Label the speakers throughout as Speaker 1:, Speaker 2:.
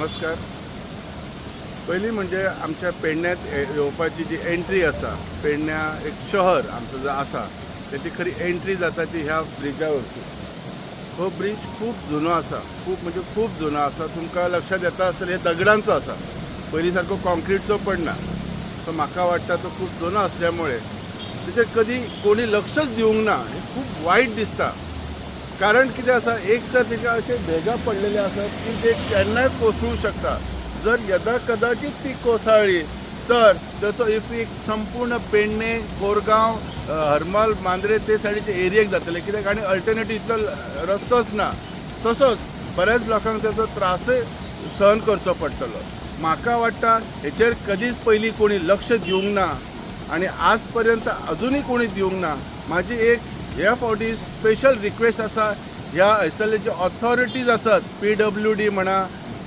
Speaker 1: नमस्कार. पयलीं म्हणजे आमच्या पेडण्यांत येवपाची जी एंट्री आसा, पेडण्या एक शहर आमचो जो आसा, तेची खरी एंट्री जाता ती ह्या ब्रिजा वरसून. हो ब्रीज खूब जुनो आसा, खूब म्हणजे खूब जुनो आसा. तुमकां लक्षात येता आसतलें, हे दगडांचो आसा, पयलीं सारको कॉन्क्रीटचो पडना. सो म्हाका वाटता, तो खूब जुनो असल्यामुळे तेचेर कदी कोणी लक्षच दिवंक ना. हें खूब वायट दिसता, कारण कितें आसा, एक तर तेका अशे भेगां पडलेले आसात की ते केन्नाय कोसळूं शकता. जर यदा कदाचित ती कोसळ्ळी तर ताचो इफेक्ट संपूर्ण पेडणे, कोरगांव, हरमल, मांद्रे ते सायडीचे एरियेक जातले, कित्याक आनी अल्टरनेटीव इतलो रस्तोच ना. तसोच बऱ्याच लोकांक ताचो त्रासय सहन करचो पडटलो. म्हाका वाटता, हेचेर कदीच पयलीं कोणी लक्ष दिवंक ना आनी आज पर्यंत अजुनूय कोणी दिवंक ना. म्हाजी एक ह्या फावटी स्पेशल रिक्वेस्ट आसा, ह्या हयसरले जे ऑथॉरिटीज आसात, पीडब्ल्यूडी म्हणा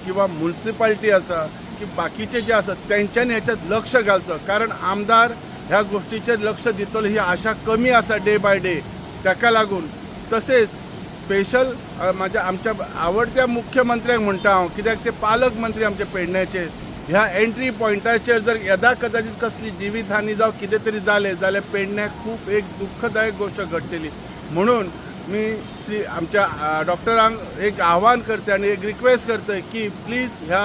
Speaker 1: किंवा मुन्सिपाल्टी आसा की बाकीचे जे आसात, तेंच्यांनी ह्याच्यात लक्ष घालचो, कारण आमदार ह्या गोश्टीचेर लक्ष दितलो ही आशा कमी आसा डे बाय डे. ताका लागून तसेच स्पेशल म्हाज्या आमच्या आवडत्या मुख्यमंत्र्यांक म्हणटा हांव, कित्याक ते पालक मंत्री आमच्या पेडण्याचे, ह्या एंट्री पॉयंटाचेर जर यदा कदाचित कसली जिवीत हानी जावं कितें तरी जालें जाल्यार पेडण्याक खूब एक दुख्खदायक गोश्ट घडटली. म्हणून मी श्री आमच्या डॉक्टरांक एक आव्हान करता आनी एक रिक्वेस्ट करतय की प्लीज ह्या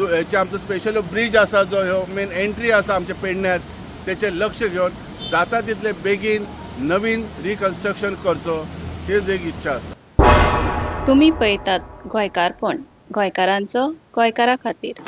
Speaker 1: हेचे आमचो स्पेशल ब्रीज आसा, जो ह्यो मेन एंट्री आसा आमच्या पेडण्यात, तेचेर लक्ष घेवन जाता तितले बेगीन नवीन रिकन्स्ट्रक्शन करचो, हीच एक इच्छा आसा.
Speaker 2: तुमी पळयतात गोंयकारपण, गोंयकारांचो गोंयकारा खातीर.